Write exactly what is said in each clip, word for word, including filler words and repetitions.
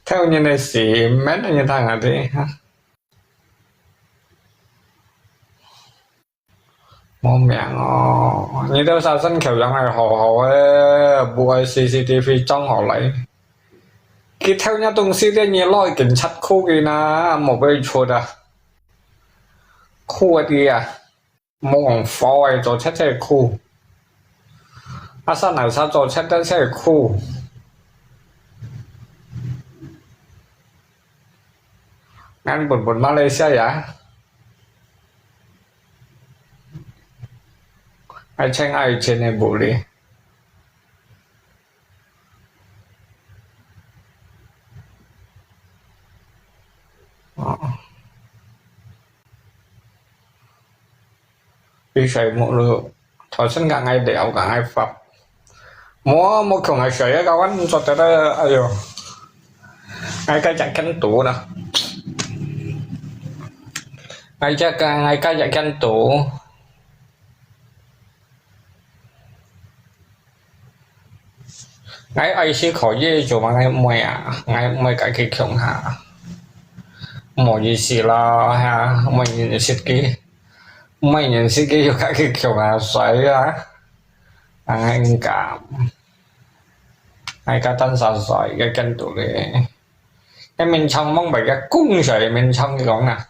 偷人个心，免人聽下的，哈。無命哦！你兜殺生口養个好好个，無愛C C T V裝好來。佢偷人東西个，你來警察哭佢呐，無被出啊！哭个啊！ 無講佛个做出這苦，阿三阿三做出得這苦。𠊎本本馬來西亞，愛錢愛錢个無哩。哦。 比賽目錄，頭先甲𠊎聊，甲𠊎發。無，無空啊，誰啊，kawan做得了，哎喲。𠊎該隻跟讀呢。𠊎隻个，𠊎該隻跟讀。 𠊎愛思考這做麼个妹啊，𠊎妹家己共下。無意思啦，哈，妹認識佢，妹認識佢又家己共下，衰啊！𠊎毋敢，𠊎个單殺衰个跟讀咧。該面孔望白个公仔面孔講啊，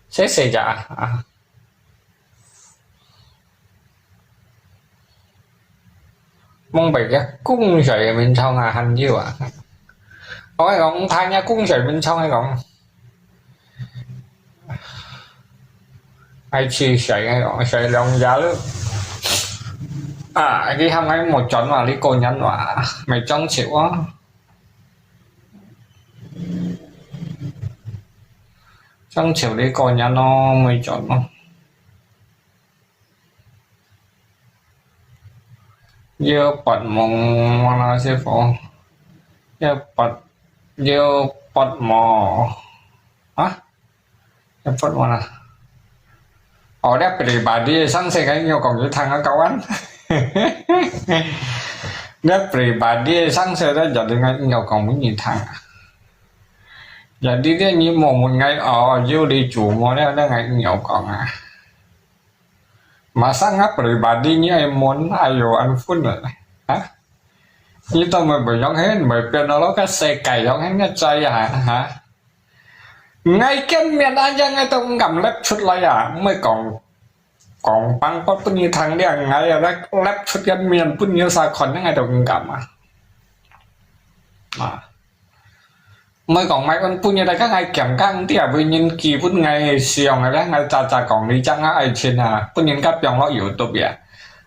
謝謝呀啊！ 望白个公仔个面孔啊，還有啊。𠊎講，毋怕人家公仔面孔个講。愛去誰个講，誰兩家了。啊，你喊𠊎莫轉話，你個人話，沒裝修啊。裝修你個人咯，沒轉咯。 要發夢，我那些佛，要發，要發夢啊？要發夢啊？哦，你pribadi上世界有講你聽啊，kawan。你pribadi上世界jadi有講你聽啊。Jadi你無問𠊎，哦，有你做麼了，你有講啊？ Masa ngah pribadi你愛問，哎喲，恁煩啊！哈？你都毋會用，嘿，毋會變到該世界用，嘿，你知啊？哈？𠊎見面啊，𠊎都毋敢擸出來啊！毋會講，講幫不分你聽了，𠊎啊，擸出个面分你啥看，𠊎都毋敢啊！啊！ 毋係講買分分你，大家𠊎講講，你也會人寄分𠊎上个咧，𠊎早早講你將啊愛情啊，分人家放落YouTube啊。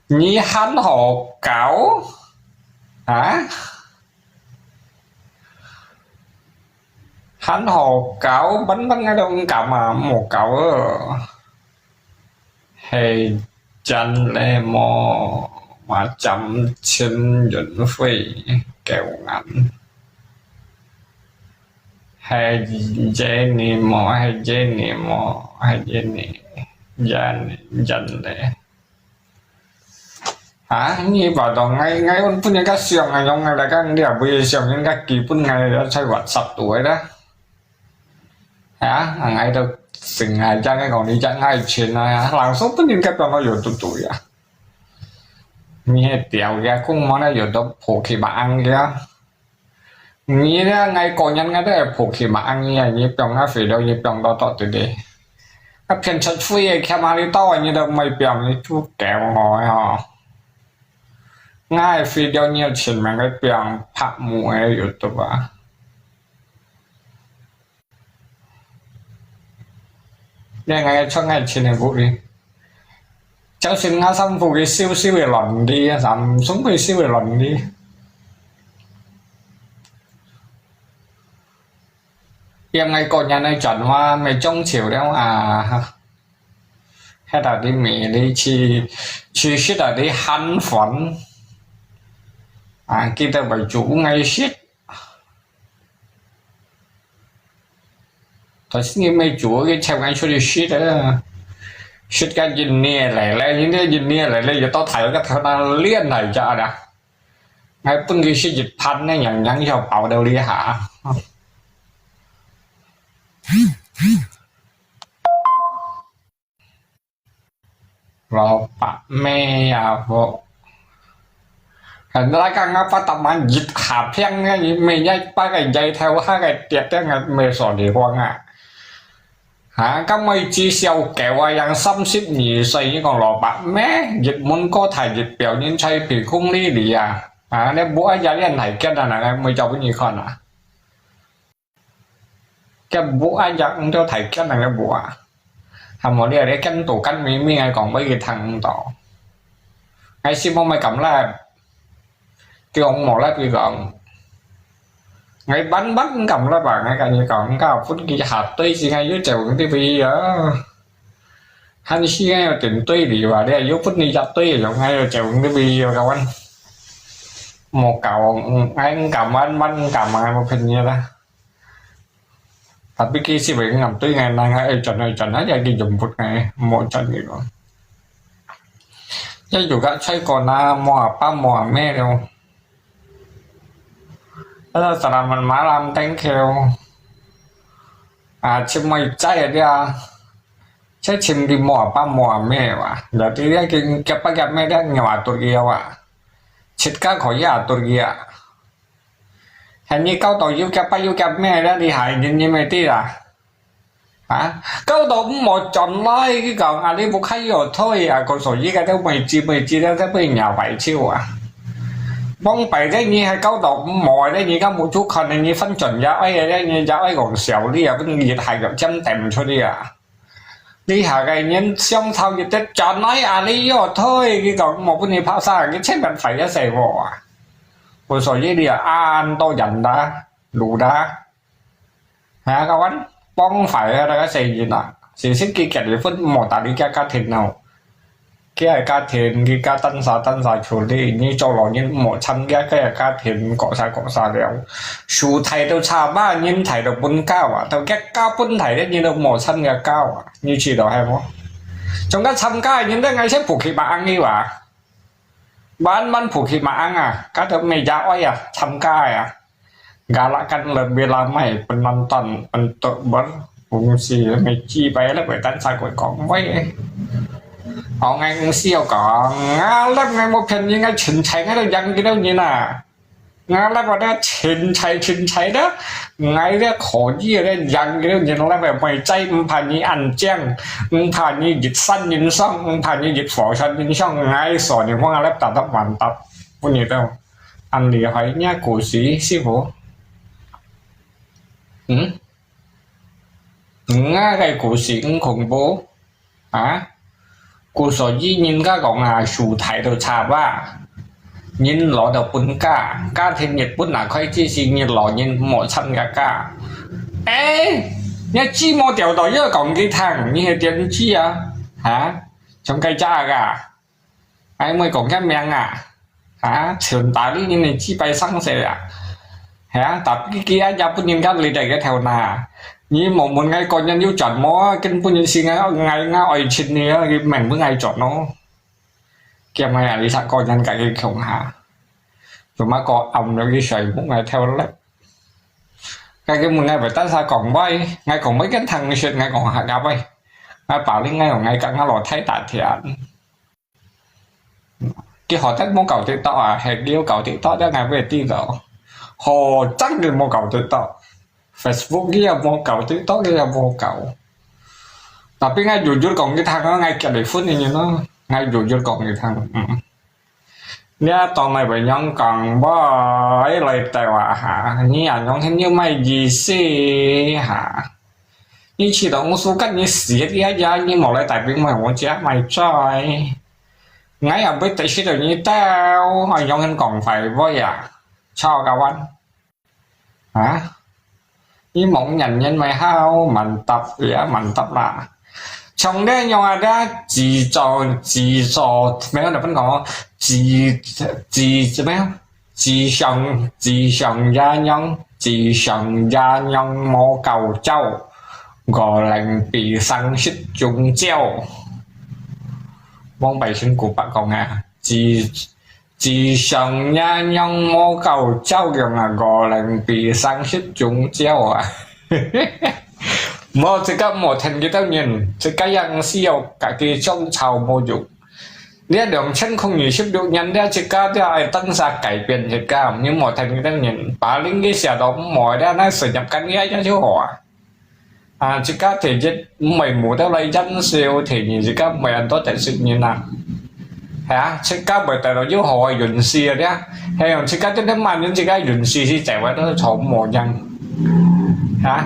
你還好搞啊？還好搞，分分𠊎都毋敢啊，莫搞啊！ 係真个無，macam Chen Yun Hui，狗眼。係Jenny無，係Jenny無，係Jenny，Jenny，Jenny。啊，你話到𠊎，𠊎分人家上啊，用啊，來講你也會上，人家基本𠊎在WhatsApp度个啦。 啊，𠊎都成日將个講你將愛錢啊，人說不應該放到YouTube呀。你係掉个，公媽那有的婆去把安个啊。你呢，𠊎個人𠊎都係婆去把安个啊，你放啊肥料，你放到到對不對？啊，騙出去个，看哪裡到啊，你都沒放，你就掉我呀。𠊎肥料你有錢買个放，拍木个YouTube啊。 你𠊎出𠊎錢个屋裡，就算𠊎衫褲佢燒燒个亂哩，衫送佢燒个亂哩。因為個人个轉化，咪中潮了啊！哈，迄度啲米你去，去食到啲鹹飯，啊，記得為煮𠊎食。 但是你毋係煮个，請人出去食个，食个一年來了，人家一年來了，又到台灣个台灣練來家啦。𠊎分佢食一盤呢，樣樣要飽到這下。老伯姆啊，我，那个ngapa taman一下平呢，你每日把个日头下个跌的，没说你慌啊。啊，咁每只小狗啊，yang三十二歲，你讲老伯姆，一門个大一表人才比公里里啊，啊，你不爱家练太健啊，那个没叫分你看啊。 个屋啊，也毋知大間啊个屋啊。還無你啊，你間到間明明啊，講分佢聽毋到。𠊎心目乜敢啦，佢講無啦，佢講，𠊎萬萬毋敢啦吧，𠊎跟佢講，𠊎分佢下對時，𠊎又走你位啊。還是𠊎有點對你吧，你又分你下對，用𠊎又走你位啊，kawan。無搞，嗯，𠊎毋敢，萬萬毋敢啊，無騙你啦。 Tapi佢係會啱對𠊎，那𠊎愛轉愛轉，那也佢用不𠊎，無轉佢咯。也有个菜乾啊，無阿爸無阿姆了。Hello, selamat malam, thank you. 啊，尋妹仔了，這尋佢無阿爸無阿姆哇，了，佢這佢夾爸夾姆了，你話對佢啊，七个可以啊，對佢啊。 係你搞到又夾爸又夾姆了，你還認認乜知啦？啊，搞到毋好轉來，佢講啊，你屋下有退啊，故所以个都每次每次都在被人家擺酒啊。往擺个你還搞到毋好个，你講無出看个，你翻轉也愛个，你也愛講笑你啊，分你還有尖點出去啊。 你下个人相吵一得轉來啊，你又退，佢講無分你拍啥，佢千萬快一細伙啊。故所以你啊，恁多人啦，路啦，啊，kawan，幫快啊，大家細人啊，是識佢結了婚，莫打理佢家庭咯。佢个家庭，佢家單儕單儕處理，你做老人莫參加佢个家庭，各儕各儕了。樹大到插把，人大到分家啊，到佢家分大个，你都莫參加家啊。 你知道係無？總个參加个人都愛先扶起馬鞍个哇，慢慢扶起馬鞍啊，搞到乜也愛啊，參加个啊。Galakkan lebih ramai penonton untuk berfungsi，乜幾擺了，會單儕會講話。哦，𠊎毋係有講，啊，𠊎無騙你，𠊎清彩，𠊎都贏幾多人啊。 𠊎來講呢，清彩清彩的，𠊎呢可以呢，贏个人來，𠊎毋怕你恁靚，毋怕你一山人上，毋怕你一火山人上，𠊎所以𠊎來打得滿打，分你知。恁厲害，你个故事，師傅。嗯？你个故事，嗯，恐怖。 啊？故所以人家講啊，樹大到插啊，人老到分家，家庭日本啊，開始是人老人莫參加家。誒，你雞毛掉到又講佢聽，你係點知啊？哈？從該家啊？哎，莫講佢名啊！ 啊，全打理人个幾擺生死啊！係啊，tapi佢也分人家理得个頭那。你莫問𠊎個人有賺無啊，根本就係𠊎，𠊎，𠊎愛錢你啊，佢命分𠊎賺咯。佢毋係啊，你殺個人个佢窮下。做麼个暗了佢睡目𠊎頭咧？該佢問𠊎會單儕講話，𠊎講話跟聽說，𠊎講客家話，𠊎把你𠊎用𠊎講𠊎老太打天。 佢好得無搞TikTok啊，係佢有搞TikTok，但𠊎會知道。好，真个無搞TikTok。Facebook佢也無搞，TikTok佢也無搞。Tapi𠊎jujur講佢聽，𠊎結了婚个人咯，𠊎jujur講佢聽，嗯。你啊，當來會樣講，喂，來台灣哈，你啊，樣很有麼意思哈？ 你去到我蘇格你死一呀呀，你莫來大兵買我家買菜。𠊎也毋會得罪到你兜，還用人講壞話啊，操个彎！啊？你望人人買好，滿搭呀，滿搭啦。像這樣啊，這自作自作，沒有日本講，自自怎麼樣？ 自上自上也讓，自上也讓無夠招，五零比三十中招。往擺先古白講啊，自就像若樣無夠照樣啊，五零比三十種照啊。無，自家無聽佢兜人，自家也需要家己種草無用。這兩千空二十六年，這自家這愛等下改變自家，你無聽佢兜人，把另个寫到毋好，這那事業間也也就好啊。 啊，自家第一毋會無得來忍受，第二自家毋會恁多得罪人啊。係啊，自家毋會得到有好个運勢啊，係啊，自家真正慢人自家運勢係在外頭坐無人。Ha?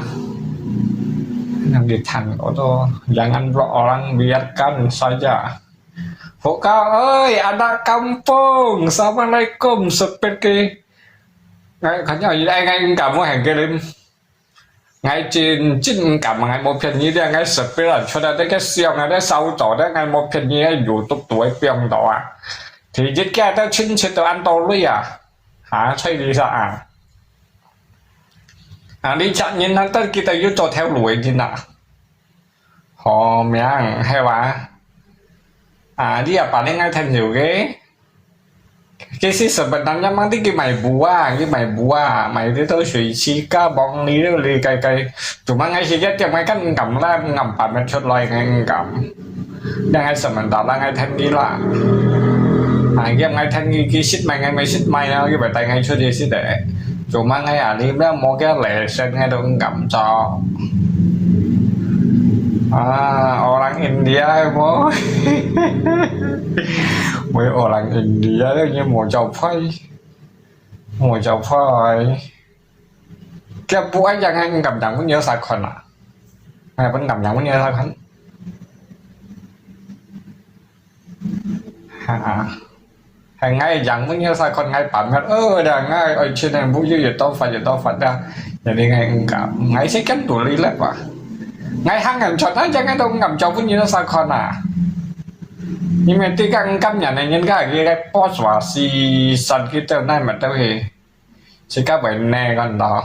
Nang ditang oto, jangan blok orang, biarkan saja. Hukau, oi, anak kampung, assalamualaikum, sepet ke. Ngai, kanya, ai, ngai, ngai, kamu hengkelim. Ngai真，真毋敢，ngai無騙你，這ngai十八啊，出來這个相啊，這燒到，這ngai無騙你，這YouTube都會放到啊。第一个，這親戚都恁多類啊，哈，所以你說啊，啊，你隻人啊，但佢兜有做頭路个人啊，好命，係哇？啊，你也把你愛聽有个。 其實sebenarnya mang ti佢買布啊，佢買布啊，買這兜水晶啊，幫你了，你該該，cuma ngai sikit tiap ngai kan ngam lah, ngam pamit出來ngai ngam. Yang ngai sementara ngai than đi lah. Ah, yang ngai than đi, ki sit mai ngai mai sit mai lah, ki bai tai ngai chut đi sit eh. Cuma ngai ah, ni meh mo kia lesen ngai dong ngam cho. Ah, orang India mo. Với orang India đó như một chậu phơi, một chậu phơi. Cái bu ấy chẳng hay ngập đắng cũng nhớ sạc khuẩn à? Hay vẫn ngập đắng cũng nhớ sạc khuẩn? Ha. Hay ngai yang mun yau sa kon ngai pam ngat, ơ, da ngai, oi, chin nang bu yu yu to fat yu to fat da. Jadi ngai ngam, ngai se kan tu li lep ah. Ngai hang ngan chot, ai, jang ngai dong ngam chau bu yu sa kon ah. Ni me ti kang kam nyan ne nyen ka ki kai pos wa si san ki teu nai ma teu he. Si ka bai ne kon do.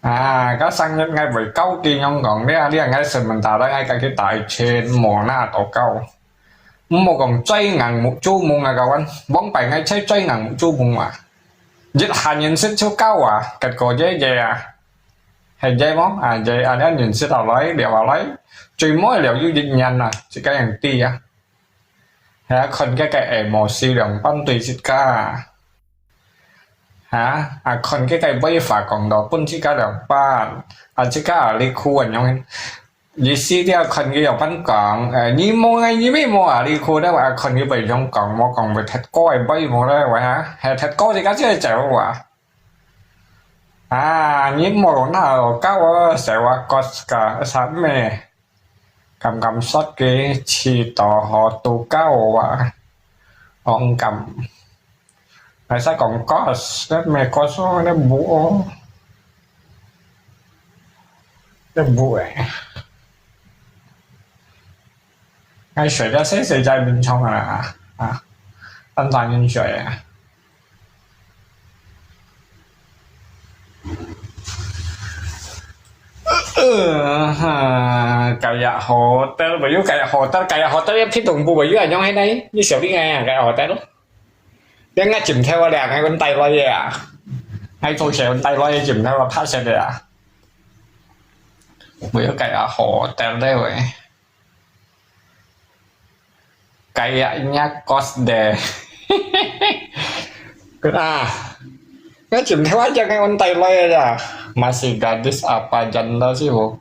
À, có sang Nhật ngay với câu kỳ nhông còn lia lia ngay sự mình tạo ra ngay cả cái tại trên mùa na tổ câu. Mùa còn cháy ngàn một chú mùng à, các bạn. Bóng bay ngay cháy cháy ngàn một chú mùng mà. Dịch hà nhìn xích số cao à, kẹt cổ dễ dễ à. Hay dễ mó, à, dễ à, đã nhìn xích vào lấy, đèo vào lấy. Truy mối đèo du dịch nhàn à, chỉ cái hàng ti à. Hả, khon cái cái emosi lòng bắn tùy xích cả. Hả, à, khon cái cái vây phá cộng đó bắn xích cả lòng bắn. À, xích cả à, lý khu anh nhông. Lý sĩ thì à, khon cái dòng bắn cộng, à, nhí mô ngay, nhí mê mô à, lý khu đó à, khon cái vây dòng cộng, mô cộng vây thật có ai vây mô đó, vây hả? Hè thật có thì cá chứ chạy vào à. À, nhí mô lòng nào, cá vào, sẽ vào có cả, sao mê. Kam kam sot ke, chi to ho tu ka o wa. Ong kam. Ai sa kong kos, det me kos o, det bu o. Det bu e. Ngai sui da se se jai min chong a. A. Tan tan min sui a. Ơ, ha, kaya hotel, bayu kaya hotel, kaya hotel ya phit dong bu bayu anyong hai nai, ni siau li ngai, kaya hotel. Ya ngai chim theo a liang, ngai wan tai loi ya. Ngai chou siau wan tai loi chim theo a pha se de a. Bayu kaya hotel de wei. Kayaknya kos deh. Kena. Ngai chim theo aja ngai wan tai loi aja. Masih gadis apa janda sih, Bu?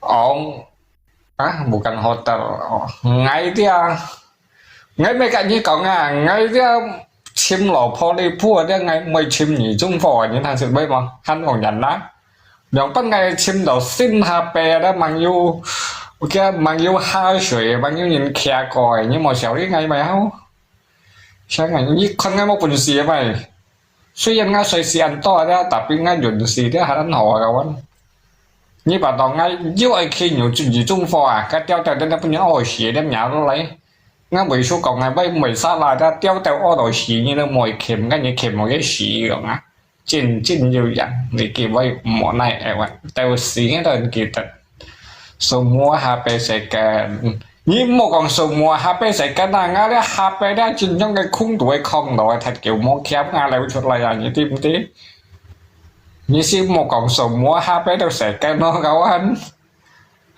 Ong. Ah, bukan hotel. Oh, ngai dia. Ngai me ka ni kong ah, ngai dia chim lo po li pu dia ngai mai chim ni chung fo ni thang sit bai ma. Han ong yan na. Liang pan ngai chim dau sim ha pe da mang yu, kia mang yu ha shui, mang yu nyin kia koi, ni mo siau li ngai mai hau. Siang ngai, ni kon ngai mo pun si mai. Sui yan ngai sui si an to da, tapi ngai yun si da ha an ho ka wan. Ni ba dong ngai yu ai ki nyu chu ni chung fo a, ka tiao tiao da pun ni o si da nya lo lai. Ngai wei su kong ngai bai mai sa la da tiao tiao o do si ni lo moi kem, ngai ni kem mo ye si yong a. Chin chin yu yang, ni ki wai mo nai e wan. Teu si nge don ki tet. Semua ha pe second. 你莫講手摸下背世界啦，𠊎這下背這真正个空肚个空肚个，忒久無夾𠊎流出來啊，你知毋知？你先莫講手摸下背都世界咯，kawan。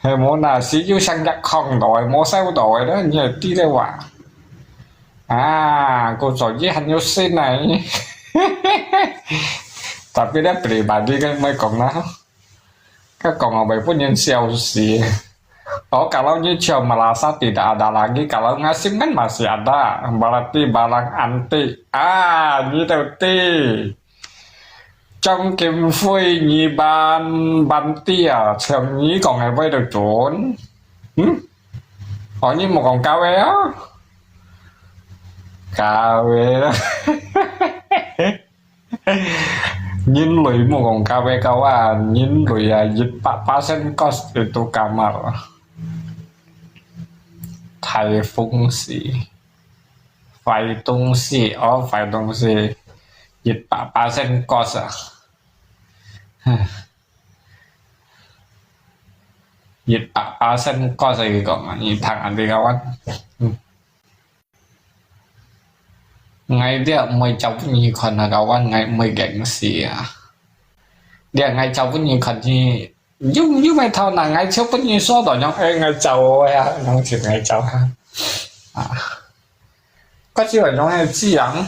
係無啦，是有成隻空肚个，無收到个啦，你係知个哇？啊，故所以還有心啊！Tapi咧，pribadi个莫講啦。 佢講啊，會分人笑死。哦，kalau你笑merasa tidak ada lagi, kalau ngasih kan masih ada, berarti barang antik. Ah，你就知。張金輝，你扮扮啲啊，像你講个話就準。嗯？哦，你莫講假个啊？假个啦。人類莫講假个，kawan，人類啊，一百巴仙cos itu kamar。壞東西，壞東西，哦，壞東西，一百巴仙cos啊。一百巴仙cos啊，佢講啊，你聽下，kawan。嗯。 𠊎這毋會照分你看啊，kawan，𠊎毋會gengsi啊。這𠊎照分你看，你又，又毋係頭那，𠊎照分你說到，樣，哎，𠊎照啊，樣就𠊎照啊。啊，可是𠊎樣係這樣。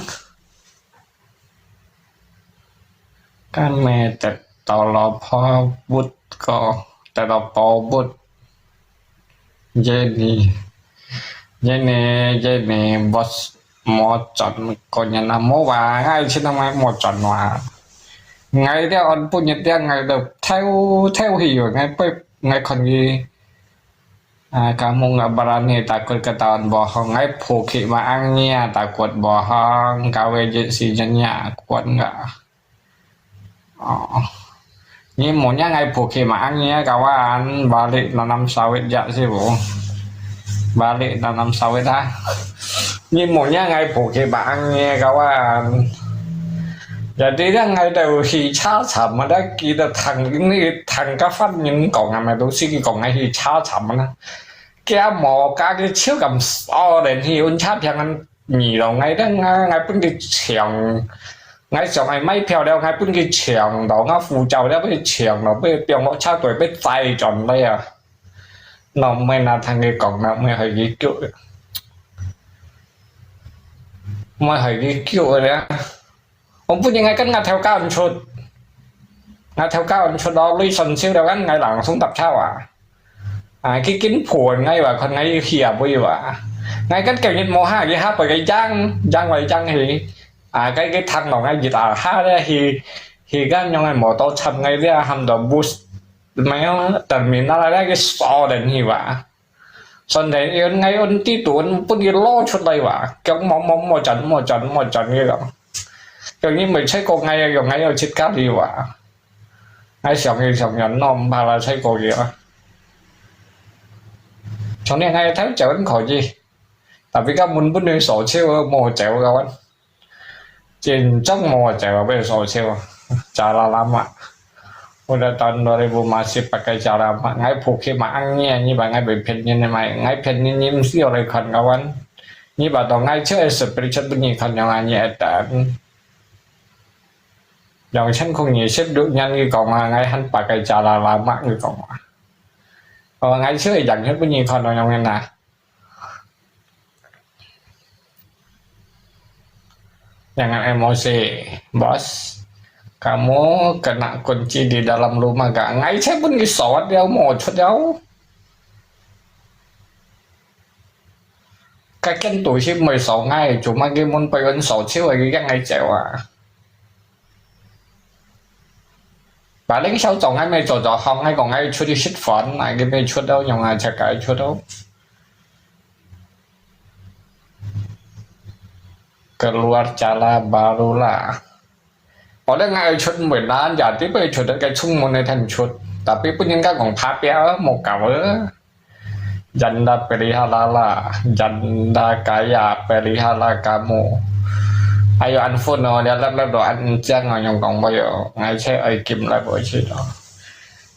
Kan meh得到老婆物个，得到寶物。Jenny，Jenny，Jenny，bos，無轉過年啊，無話，𠊎去到買無轉話。𠊎這安半日這，𠊎都偷，偷去，𠊎背，𠊎看佢。 啊，kamu nggak berani takut ketahuan bohong. Ngai pukit ma ang nia takut bohong. Gawe je si jenya kuat nggak? Oh. Ni munya ngai pukit ma ang nia kawan. Balik nanam sawit jak si bu. Balik nanam sawit ah. Ni munya ngai pukit ma ang nia kawan. Jadi dah ngai dah hi cha cha ma dah kita thang ini thang kapan nyin kong ngai ma tu si kong ngai hi cha cha ma na. Kia mò ka ke chiếu cảm so đến hi un chap yang ăn nhỉ lo ngai đang ngai ngai pun ke chiang ngai siang ngai mai phiao leo ngai pun ke chiang lo ngai phù châu leo ke chiang lo pe piang lo cha tuổi pe tai chọn leo. Nó mới là thằng cái cổng nó mới hơi cái kiểu mới hơi cái kiểu đấy. 我本人𠊎跟𠊎頭家毋出，𠊎頭家毋出咯，雷神燒了，𠊎人送搭車啊。啊，佢緊盤𠊎話，看𠊎要去啊，不要啊。𠊎跟今日無下，佢下背个樣，樣來樣去。啊，該个聽落𠊎一下下咧，去，去个樣个摩托車，𠊎咧喊到bus，沒有，terminal咧，佢鎖等去哇。 算係，因為𠊎用地圖分佢攞出來哇，叫莫，莫，莫轉，莫轉，莫轉佢講。叫你毋使過𠊎，用𠊎有自家理哇。𠊎想佢想人咯，毋怕啦，使過佢啊。從前𠊎偷走很可以，tapi kan mun分佢鎖手，莫走个。 Cincong mo cewek socio. Cara lama. Udah tahun dua ribu masih pakai cara lama. Ngai phuki ma ang nyi, nyi ba ngai bi phen nyi mai. Ngai phen nyi nyi mesti oleh kawan-kawan. Nyi ba tong ngai che spirit bunyi kan yang anyi etan. Yang chen kong nyi sip du nyan ngi kong ngai han pakai cara lama ngi kong. Ngai che yang chen bunyi kan yang na. Jangan emosi, bos. Kamu kena kunci di dalam rumah gak? Ngai che pun ngi sawat yau, mo chut yau. Ka ken tu si mui saw ngai, cuma ki mun pai un saw chiu ai ki yang ngai cheu a. Ba ling xiao zong ai mei zuo zuo hong ai gong ai chut di shit fun ai ki mei chut dau nyong ai chak ai chut dau. Keluar cara baru lah. Oleh ngai chut mui nan ya di bai chut dau kai chung mun ai than chut. Tapi pun yang ka gong pha pia mo ka we. Janda peliharalah, janda kaya pelihara kamu. Ayo ăn phun no, lia lap lap do ăn chiang no, yong kong boy yo. Ngai che ai kim lai boy chi do.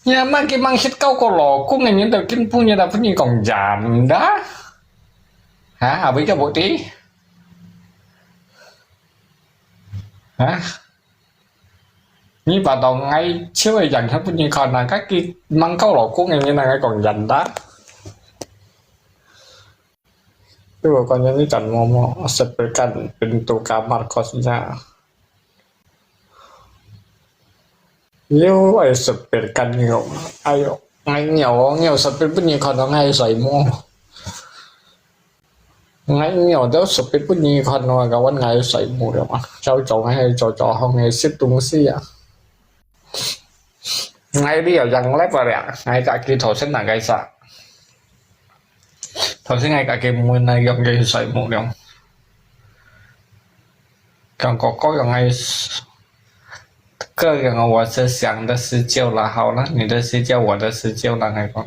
Nya mang kim mang hit kau ko lo, kung ngai nyen do kim pu nya da pu nyi kong janda. Ha, apa itu bukti? Ha? Ni pada ngai cewek yang siapa ni kana kaki mangkau lo kung ini nang kong janda. Itu bukannya ni kan momo sepirkan pintu kamar kosnya. Yo, ai sepirkan yo. Ayo, ngai nyo, nyo sepir pun ni kana ngai sai mo. Ngai nyo, do sepir pun ni kana kawan ngai sai mo ya ma. Chau chau ngai chau chau hong ngai sit tung si ya. Ngai dia yang lepa ya. Ngai kaki thau sen nang kai sa. Thau sen ngai kaki mun na yong kai sai mo yong. Kang kok kok yang ngai 个人我是想的是久了，好了，你的是久，我的是久了，佢講。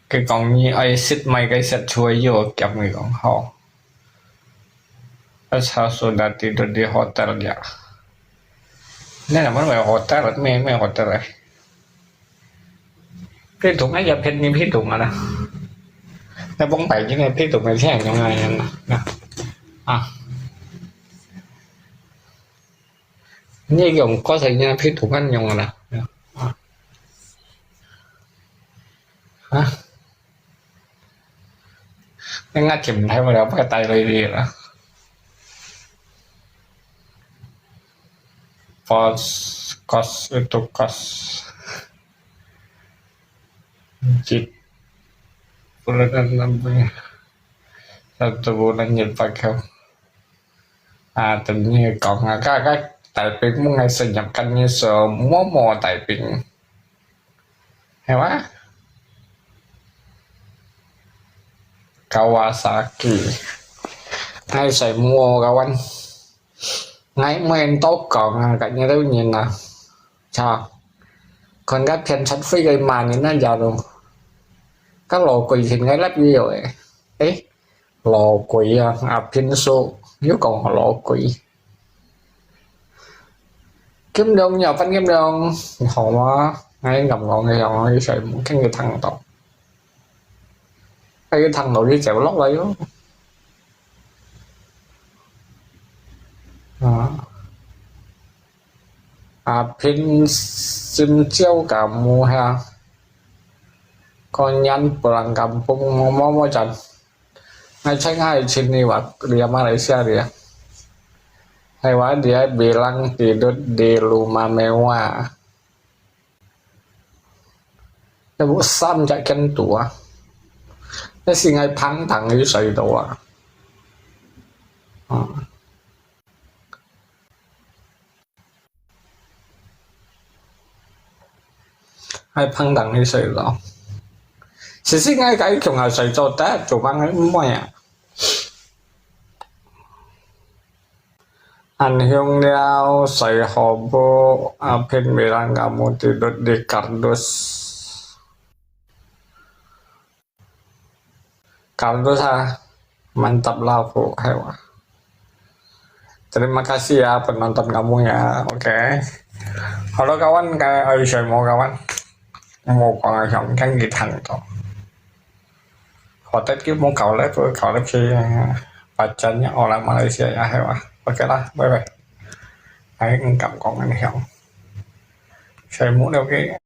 佢講你愛食麼个食出來又鹹，佢講好。Asal sudah tidur di hotel ya. Ini nama hotel, 咩咩 hotel 咧？พี่ถุงน่าจะเป็นนี่พี่ถุงอะนะ แล้วบ้องไปที่ไหนพี่ถุงไปแช่ยังไงอะนะ อ่ะ 你用高才人批读看用啦。啊，啊，你俺听唔睇我了，不带来的啦。Pos, kos itu kos. Jit. Bulan enam punya. Satu bulan jit pakai. À, tự nhiên講啊，該，該大兵毋愛進入間嘅時候，摸摸大兵，係嘛？Kawasaki，愛使摸个完，𠊎毋會多講啊，該日都人啊，操，看該片出飛个罵人啊，假如，該老鬼現在立有誒，誒。 老鬼啊，啊，平時又講老鬼。金良呀，范金良，你好嗎？哎，咁講嘅，我一直冇聽佢聽到。哎，佢聽到佢走落來喲。啊，啊，平時朝个冇下，個人不能咁崩，摸摸摸陣。 Ngài Cheng hai chini wa dia Malaysia dia. Hai wa dia bilang tidur di rumah mewah. Ibu sam cak kentu ah. Nasi ngai pang tang yu sai do ah. 還碰到你睡咯。其實𠊎該共下睡做得，做麼个毋會啊？Anhiong liao, sai hobo, apin bilang kamu tidur di kardus. Kardus ha, mantap lah，係哇。Terima kasih ya penonton kamu ya, oke. Halo kawan，該愛睡無kawan？無講啊，想聽佢聽到。好得佢無搞咧，不搞咧去，把真正我來馬來西亞呀，係哇。OK啦，拜拜。還毋敢講恁樣。睡無了，OK。